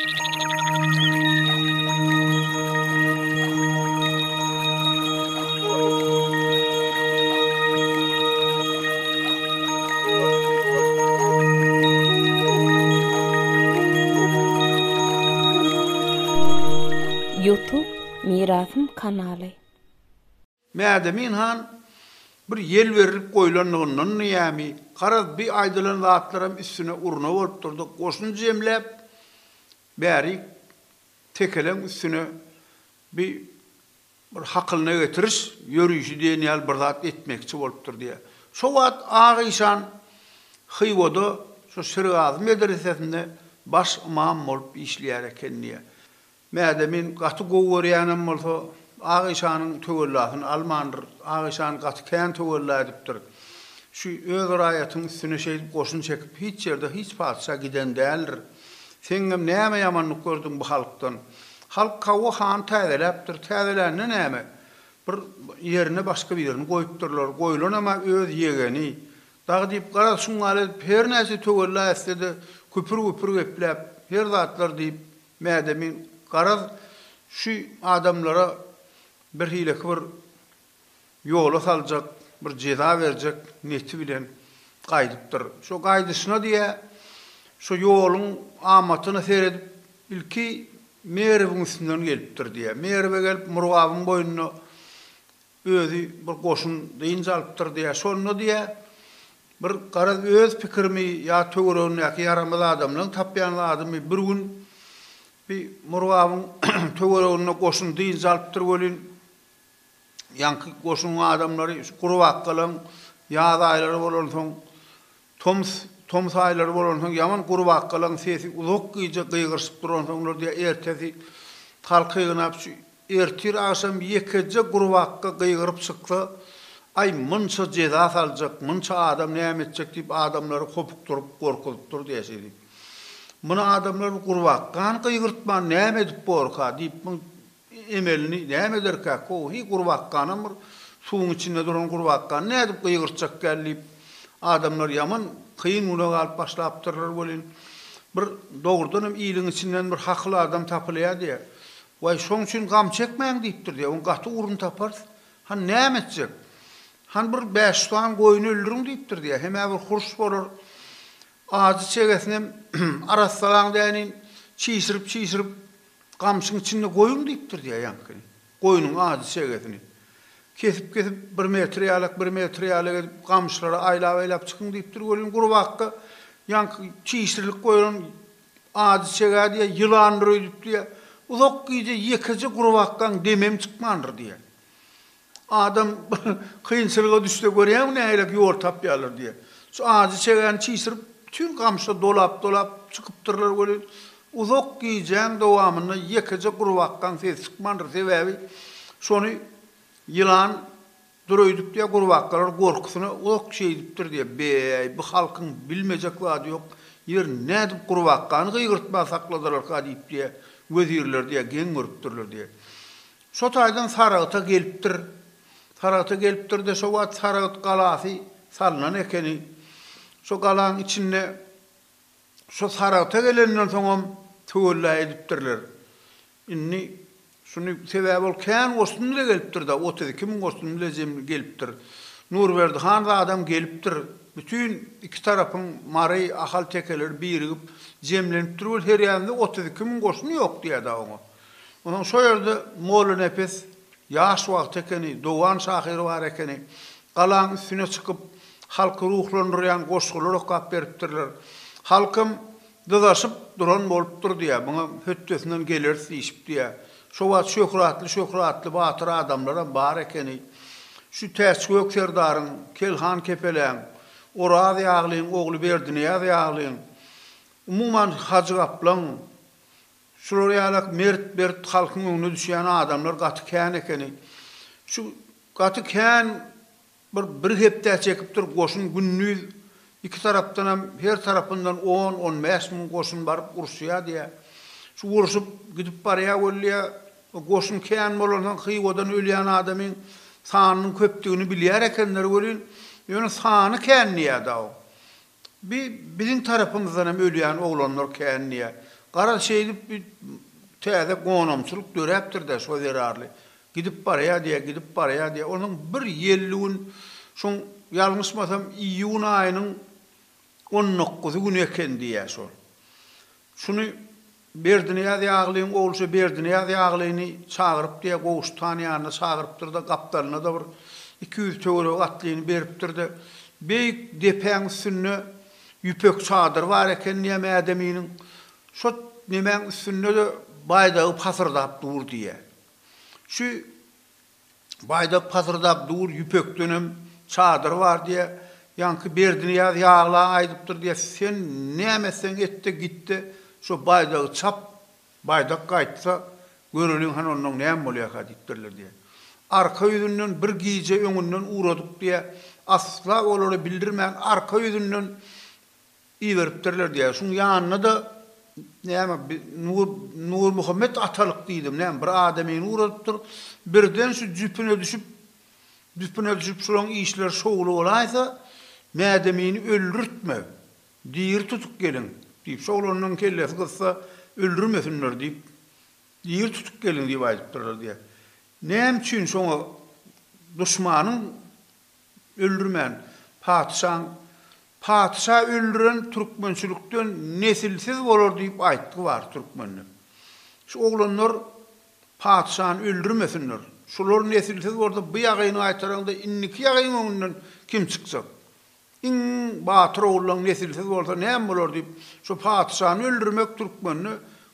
Youtube Mirasym kanaly. Mädemin han bir ýel berlip goýlanlygyndanmy ýämi, garaz bi aýdylan zatlaram üstüne urna bolup durdy, goşun jemläp bärik tekeleň üstüne bi bir hakylyna getiriş ýörişi diýen ýaly bir zat etmekçi bolupdyr diýýär. Şo wagt Ak işan Hywada şo Şirgazy medresesinde baş ymam bolup işleýär eken diýýär. Mädemin gaty gowy görýänem bolsa, Ak işanyň töwellasyny almandyr. Ak işan gaty kän töwella edipdir. Şu öz raýatyň üstüne şeýdip goşun çekip hiç ýerde hiç patyşa giden däldir. Seňňem näme ýamanlyk gördüň bu halkdan? Halk hawa hany täzeläpdir. Täzelände näme? Bir ýerine başga birini goýupdyrlar. Goýlanam-a öz ýegeni. Dagy diýip garaz şuňňaly edip hernäçe töwella etse-de küpür-güpür gepläp, her zatlar diýip Mädemin garaz şu adamlara birhileki bir ýola saljak, bir jeza berjek neti bilen gaýdypdyr. Şo gaýdyşyna diýýä, şo ýoluň amatyna seredip, ilki Merwiň üstünden gelipdir diýýä. Merwe gelip, Murgabyň boýunda özi bir goşun dynç alypdyr diýýä. Şonda diýýä, bir garaz öz pikirimi ýa töweregindäki ýaramaz adamlaryň tapýan zadymy bir gün bir Murgabyň töwereginde goşun dynç alypdyr welin, Ýaňky goşunyň adamlary şu gurbakgalaň ýaz aýlary bolansoň, tomus, tomus aýlary bolansoň ýaman gurbakgalaň sesi uzak gije gygyryşyp duransoňlar diýýär, ertesi halky ýygnap şu ertir agşam ýekeje gurbakga gygyryp çyksa, aý munça jeza saljak, munça adam näme etjek diýip adamlary hopukdyryp gorkuzypdyr diýýär şeýdip. Muny adamlar gurbakgany gygyrtman näme edip borka diýip Emelini näme ederkä, kow, hiý gurbakganam bir suwuň içinde duran gurbakgany nädip gygyrtjak gel diýip, adamlar ýaman kyn güne galyp başlapdyrlar welin, bir dogrudanam iliň içinden bir hakyl adam tapylýar diýýär. Waý, şoň üçin gam çekmäň diýipdir diýýär, oň gaty ugruny taparys. Hany näme etjek? Hany bir bäş sany goýun öldüriň diýipdir diýýär. Hem-ä bir hurş bolar. Ajy çegesinem arassalaň dänin, çişirip-çişirip Gamşyň içinde goýuň diýipdir diýýär ýaňkyny. Goýnuň ajy çegesini. Kesip-kesip bir metr ýalak, bir metr ýalak edip gamyşlara aýlap-aýlap çykyň diýipdir welin gurbakga ýaňky çişirilip goýlan ajy çegä diýýär, ýylandyr öýdüp diýýär. Uzak gije ýekeje gurbakgaň demem çykmandyr diýýär. Adam kynçylyga düşse görýäňmi nähilek ýol tapýarlar diýýär. Şu ajy çegäni çişirip bütin gamşa dolap-dolap çykypdyrlar welin, uzak gijäň dowamynda ýekeje gurbakgaň sesi çykmandyr. Sebäbi şony ýylan dur öýdüp diýýär, gurbakgalar gorkusyna uzak şeýdipdir diýýär. Beý, bu halkyň bilmejek zady ýok. Ýeri nädip gurbakgany gygyrtman sakladylarka diýip diýýär, wezirler diýýär, geň görüpdirler diýýär. Şo taýdan Saragta gelipdir. Saragta gelipdir-de, şo wagt Saragt galasy salnan ekeni. Şo galaň içinde şo Saragta gelenden soňam töwella edipdirler. Indi şuny, sebäbi ol kän goşun bile gelipdir-de, 32 müň goşun bile jemli gelipdir. Nurberdi han zadam gelipdir. Bütin iki tarapyň Mary, Ahal tekeleri birigip jemlenipdir welin, her ýanynda 32 müň goşun ýok diýýär-de oňa. Onuň şo ýerde Mollanepes ýaş wagty ekeni, Dogan şahyr bar ekeni. Galaň üstüne çykyp, halky ruhlandyrýan goşgular okap beripdirler. Halkam dyzaşyp duran bolupdyr diýýär. Muňa hötdesinden geleris diýşip diýýär. Şo wagt şöhratly-şöhratly batyr adamlaram bar ekeni. Şu Täçgök serdaryň, Kelhan Kepeläň, Oraz ýaglyň ogly Berdinyýaz ýaglyň, umuman Hajy Gaplaň, Şular ýalak mert-bert halkyň öňüne düşýän adamlar gaty kän ekeni. Şu gaty kän bir bir hepdä çekipdir goşun gündiz iki tarapdanam her tarapyndan on, on bäş müň goşun baryp uruşýar diýýär. Şu urşup gidip barýar weli goşun kän bolansoň Hywadan ölýän adamyň sanynyň köpdügini bilýär ekenler welin, ýöne sany kän diýýär dagy. Bi biziň tarapymyzdan hem ölýän oglanlar kän diýýär. Garaz şeýdip bir täze gonamçylyk döräpdir-dä şo zerarly. Gidip barýar diýýär, gidip barýar diýýär. Onsoň bir ýelli gün şoň ýalňyşmasam iýun aýynyň on dokuzy güni eken diýýär şol. Şuny Berdiniýaz ýaglyň ogly şo Berdiniýaz ýaglyny çagyryp diýýär, Gowşut han ýanyna çagyrypdyr-da, gapdalyna-da bir 200 töweregi atlyny beripdir-de, beýik depäň üstünde ýüpek çadyr bar eken diýýär Mädeminiň. Şo nemäň üstünde-de baýdagy pasyrdap dur diýýär. Şu Baýdak pasyrdap dur, ýüpekdenem çadyr bar diýýär. Ýaňky Berdiniýaz ýagla aýdypdyr diýýär, sen näme etseň et-de, git-de, şo baýdagy çap, baýdak gaýtsa, göreliň hany onnoň näme bolýarka diýipdirler diýýär. Arka ýüzünden bir gije öňünden ugradyk diýýär. Asla olara bildirmän arka ýüzünden Iberipdirler diýýär. Şuň ýanyna-da näme Nur Nurmuhammet atalyk diýdim, näme bir adamyny ugradypdyr. Birden şu jüpüne düşüp, jüpüne düşüp şulaň işleri şowly bolaýsa, Mädemini öldürtme, diri tutup geliň diýip, şu oglanyň kellesi gyzsa öldürmesinler diýip, diri tutup geliň diýip aýdypdyrlar diýýär. Näme üçin şoňa duşmanyň Öldürmän, patyşaň Patyşa öldüren türkmençilikden nesilsiz bolar diýip aýtgy bar türkmende. Şu oglanlar patyşany öldürmesinler. Şular nesilsiz bolsa bu ýagyny gaýtaraňda indiki ýagyň öňünden kim çykjak? Iň batyr ogullaň nesilsiz bolsa näme bolar diýip şu patyşany öldürmek türkmende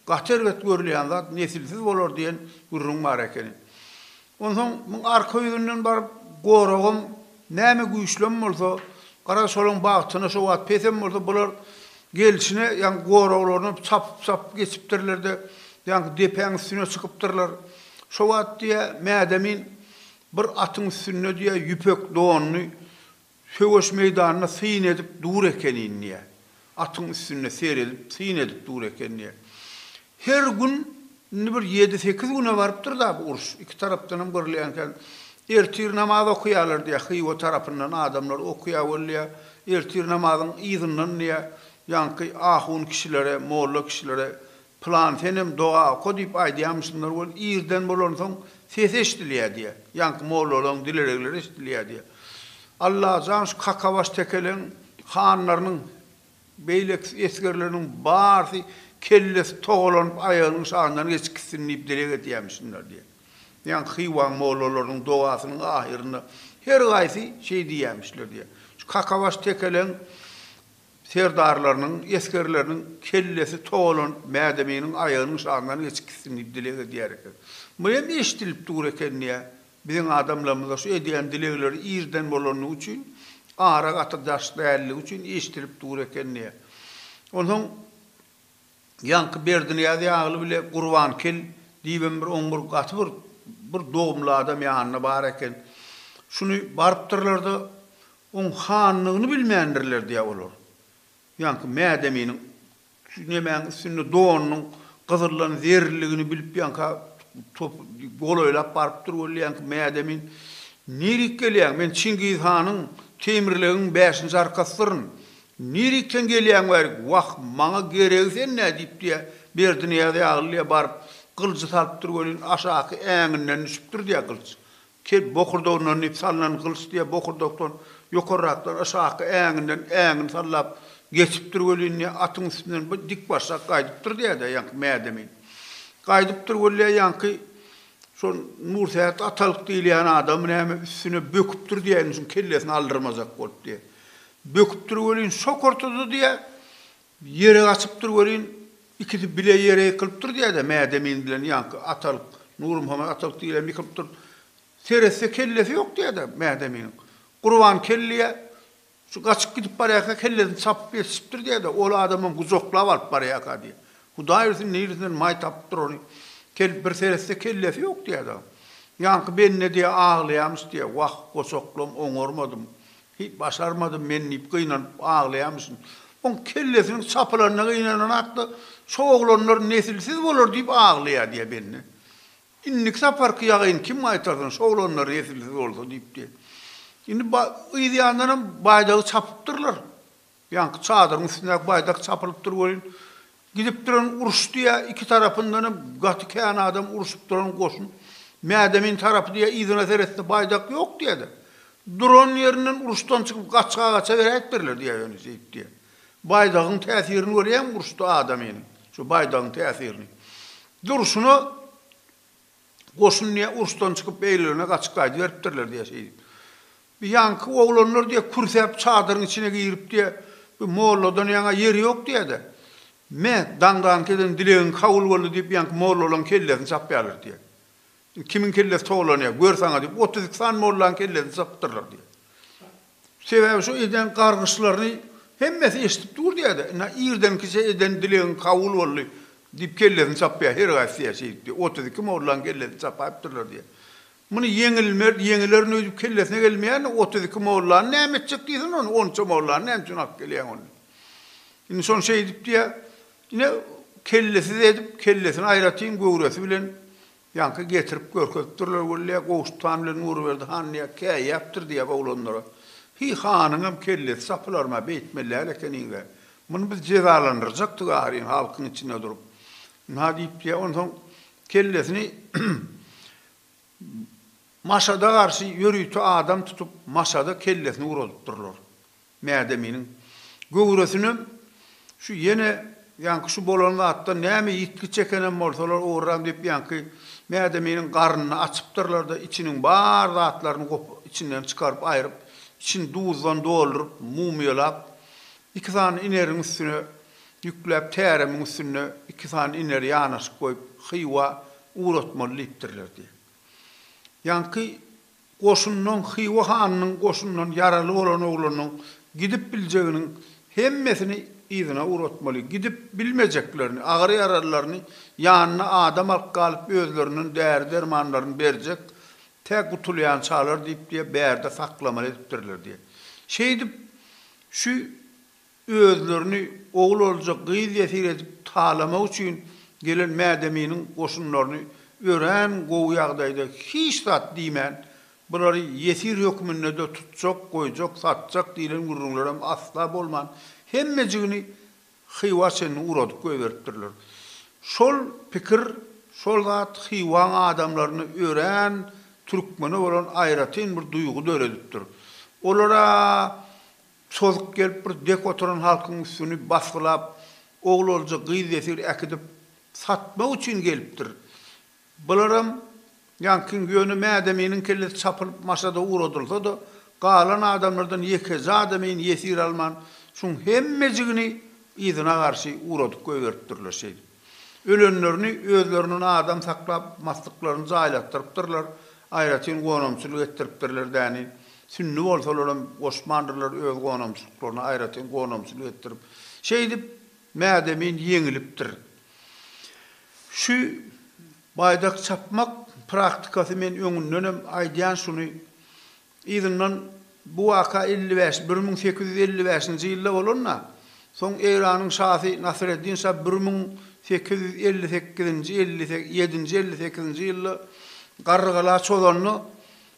gaty erbet görülýän zat nesilsiz bolar diýen gürrüň bar ekeni. Onsoň muň arka ýüzünden baryp goragam näme güýçlem bolsa, garaz şolaň bagtyna şo wagt pesem bolsa bular gelşine ýaňky goraglaryny çapyp-çapyp geçipdirler-de, ýaňky depäň üstüne çykypdyrlar. Şo wagt diýýä, Mädemin bir atyň üstünde diýýä ýüpek donly Söweş meýdanyna syn edip dur ekenin diýýär. Atyň üstünde seredip, syn edip dur eken diýýär. Her gün, indi bir ýedi-sekiz güne barypdyr-da bu uruş. Iki tarapdanam gyrylýanka. Ertir namaz okaýarlar diýýär, Hywa tarapyndan adamlar okaýar weli diýýär. Ertir namazyň yzyndan diýýär, ýaňky ahun kişilere, molla kişilere Pylan senem doga oka diýip aýdýamyşynlar weli irden bolansoň sesi eşdilýär diýýär. Ýaňky mollalaň dileregleri eşdilýär diýýär. Allajan şu kakabaş tekeleň hanlarynyň beýleki esgerleriniň barsy kellesi togalanyp aýagynyň şanyndan geçip gitsin diýip dileg edýämişinler diýýär. Ýaňky Hywaň mollalarynyň dogasynyň ahyrynda her gaýsy şeý diýýämişler diýýär. Şu kakabaş tekeleň Serdarlarynyň, esgerleriniň kellesi togalanyp, Mädeminiň aýagynyň şanyndan geçip gitsin diýip dileg edýär eken. Bu hem eşidilip dur eken diýýär. Biziň adamlarymyza şu edýän dilegleri irden bolanlygy üçin, ara gaty daş dälligi üçin eşidilip dur eken diýýär. Onsoň ýaňky Berdinyýaz ýagly bile Gurban kel diýibem bir oň bir gaty bir bir dogumly adam ýanynda bar eken. Şuny barypdyrlar-da, Oň hanlygyny bilmändirler diýýär olar. Ýaňky Mädeminiň şu nemäň üstünde donunyň gyzyldan zerliligini bilip ýaňka top golaýlap barypdyr weli ýaňky Mädemin Nirik gelýäň? Men Çingiz hanyň, Teýmirlegiň bäşinji arkasydyryn. Nirikden gelýäň bärik? Wah, maňa geregi sen-dä diýip diýýär. Berdinyýaz ýagly diýýär baryp gylyjy salypdyr welin aşaky äňinden düşüpdir diýýär gylyç. Kel bokurdagyndan diýip salnan gylyç diýýär, bokurdakdan ýokarrakdan aşaky äňinden äňini sallap geçipdir welin diýýär, atyň üstünden bir dik başak gaýdypdyr diýýär-de ýaňky Mädemin. Gaýdypdyr weli diýýär, ýaňky şol Nursähet atalyk diýilýän adam näme üstüne böküpdir diýýär, indi şuň kellesini aldyrmajak bolup diýýär. Böküpdir welin şok ortada diýýär, Ýere gaçypdyr welin, ikisi bile ýere ýykylypdyr diýýär-de, Mädemin bilen ýaňky Atalyk, Nurmuhammet Atalyk diýlen ýykylypdyr. Seretse kellesi ýok diýýär-de Mädeminiň. Gurban kel diýýär, şu gaçyp gidip barýarka kellesini çapyp ýetişipdir diýýär-de, ol adamam gujaklap alyp barýarka diýýär. Hudaý bilsin niresinden maý tapypdyr ony. Kel bir seretse kellesi ýok diýýär-de. Ýaňky bende diýýär aglaýarmyş diýýär, wah, goçaklam oňarmadym. Hiç başarmadym men diýip gynanyp aglaýamyşyn. Oň kellesiniň çapylanyna gynananakda şo oglanlar nesilsiz bolar diýip aglaýar diýýär bende. Indiki saparky ýagyny kim gaýtarsyn şo oglanlar nesilsiz bolsa diýip diýýär. Indi yz ýandanam baýdagy çapypdyrlar. Ýaňky çadyryň üstündäki baýdak çapylypdyr welin. Gidip duran uruş diýýär, iki tarapyndanam gaty kän adam urşup duran goşun. Mädemin tarapy diýýär, yzyna seretse baýdak ýok diýýär-de. Duran ýerinden uruşdan çykyp gaçga-gaça beräýipdirler diýýär ýöne şeýdip diýýär. Baýdagyň täsirini görýäňmi uruşda adamynyň, şu baýdagyň täsirini. Durşuna Goşun diýýär, uruşdan çykyp beýlelerine gaçyp gaýdyberipdirler diýýär şeýdip. Bir ýaňky oglanlar diýýär, kürsäp çadyryň içine girip diýýär, bu molladan ýaňa ýeri ýok diýýär-de. Me, daňdanky eden dilegiň kabul boldy diýip ýaňky mollalaryň kellesini çapýarlar diýýär. Kimiň kellesi toglanýar, gör saňa diýip, 32 sany mollaň kellesini çapypdyrlar diýýär. Sebäbi şu eden gargyşlaryny hemmesi eşidip dur diýýär-de, ynha irdenkiçe eden dilegiň kabul boldy diýip kellesini çapýar her gaýsy diýýär şeýdip diýýär. 32 mollaň kellesini çapaýypdyrlar diýýär. Muny ýeňilmer, ýeňilerin öýdüp kellesine gelmeýän-de 32 mollany näme etjek diýsene ony, onça mollany näme üçin alyp gelýäň ony. Indi şony şeýdip diýýär, ine kellesiz edip, kellesini aýratyn göwresi bilen Ýaňky getirip görkezipdirler weli, Gowşut han bilen Nurberdi han diýýär, käýýäpdir diýýär oglanlara. Hiý, hanyňam kellesi çapylarm-a, beýtmeli däl ekeniň-dä. Muny biz jezalandyrjakdyk ahyryn halkyň içinde durup. Ynha diýip diýýär, onsoň kellesini Maşada garşy ýörite adam tutup, Maşada kellesini uradypdyrlar. Mädeminiň göwresinem şu ýene ýaňky şu bolan zatdan näme ýitgi çekenem bolsalar ogurram diýip ýaňky Mädeminiň garnyny açypdyrlar-da içiniň bar zatlaryny gopup içinden çykaryp aýryp içini duzdan dolduryp mumyýalap iki sany ineriň üstüne ýükläp täremiň üstünde iki sany ineri ýanaşyk goýup Hywa ugratmaly diýipdirler diýip. Ýaňky Goşundan, Hywa hanynyň goşundan ýaraly bolan oglanyň gidip biljeginiň hemmesini yzyna ugratmaly, gidip bilmejeklerini, agyr ýaralylaryny ýanyna adam alyp galyp özlerinden däri-dermanlaryny berjek, tä gutulýançalar diýip diýe bärde saklamaly edipdirler diýe. Şeýdip, şu Özlerini ogul olja, gyz ýesir edip talamak üçin gelen Mädeminiň goşunlaryny örän gowy ýagdaýda hiç zat diýmän, bulary ýesir hökmünde-de tutjak, goýjak, satjak diýlen gürrüňlerem asla bolman, hemmejigini Hywa çenli ugradyp goýberipdirler. Şol pikir, şol zat Hywaň adamlarynda örän türkmene bolan aýratyn bir duýgy döredipdir. Olar-a Çozup gelip bir dek oturan halkyň üstüni basgylap, ogul olja, gyz ýesir äkidip satmak üçin gelipdir. Bularam ýaňkyň ýöne Mädeminiň kellesi çapylyp Maşada ugradylsa-da, galan adamlardan ýekeje adamyny ýesir alman, şuň hemmejigini yzyna garşy ugradyp goýberipdirler şeýdip. Ölenlerini özlerinden adam saklap, maslyklaryny jaýlatdyrypdyrlar, aýratyn gonamçylyk etdiripdirler däni. Sünni bolsalaram goşmandyrlar öz gonamçylyklaryna aýratyn gonamçylyk etdirip. Şeýdip Mädemin ýeňilipdir. Şu baýdak çapmak praktikasy men öňündenem aýdýan şuny Yzyndan bu waka 55, 1855-nji ýylda bolanda, soň Eýranyň şasy Nasyreddin şa 1858-nji, 57-nji, 58-nji ýylda Garrygala çozanda,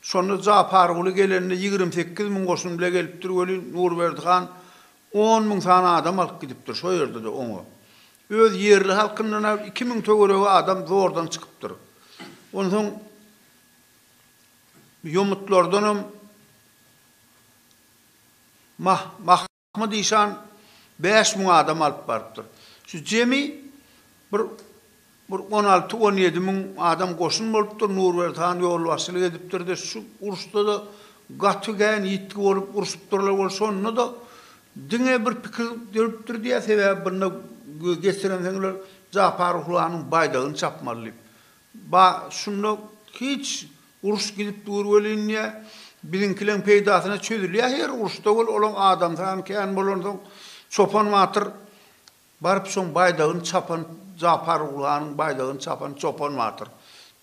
şonda Japarguly gelende 28 müň goşun bile gelipdir welin, Nurberdi han on müň sany adam alyp gidipdir şo ýerde-de oňa. Öz ýerli halkyndan-a iki müň töweregi adam zordan çykypdyr. Onsoň Ýomutlardanam Mah Mahmyt işan 5000 adam alyp barypdyr. Şu jemi bir bir 16-17 müň adam goşun bolupdyr. Nurberdi han ýolbaşçylyk edipdir-de, şu uruşda-da gaty kän ýitgi bolup urşupdyrlar. Ol şonda-da diňe bir pikir dörüpdir diýýär, sebäbi bunda geçirensoňlar Japar Uhlanyň baýdagyny çapmaly diýip. Ba, şunda hiç uruş gidip dur welin diýä, biziňkileň peýdasyna çözülýä her uruşda wel olaň adam sany kän bolansoň Çopan batyr baryp şoň baýdagyny çapan Japar Gulhanyň baýdagyny çapan Çopan batyr.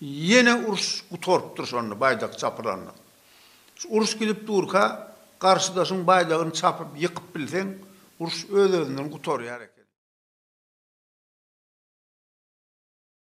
Ýene uruş gutarypdyr şonda baýdak çapylanda. Şu uruş gidip durka garşydaşyň baýdagyny çapyp ýykyp bilseň uruş öz-özünden gutarýar eken.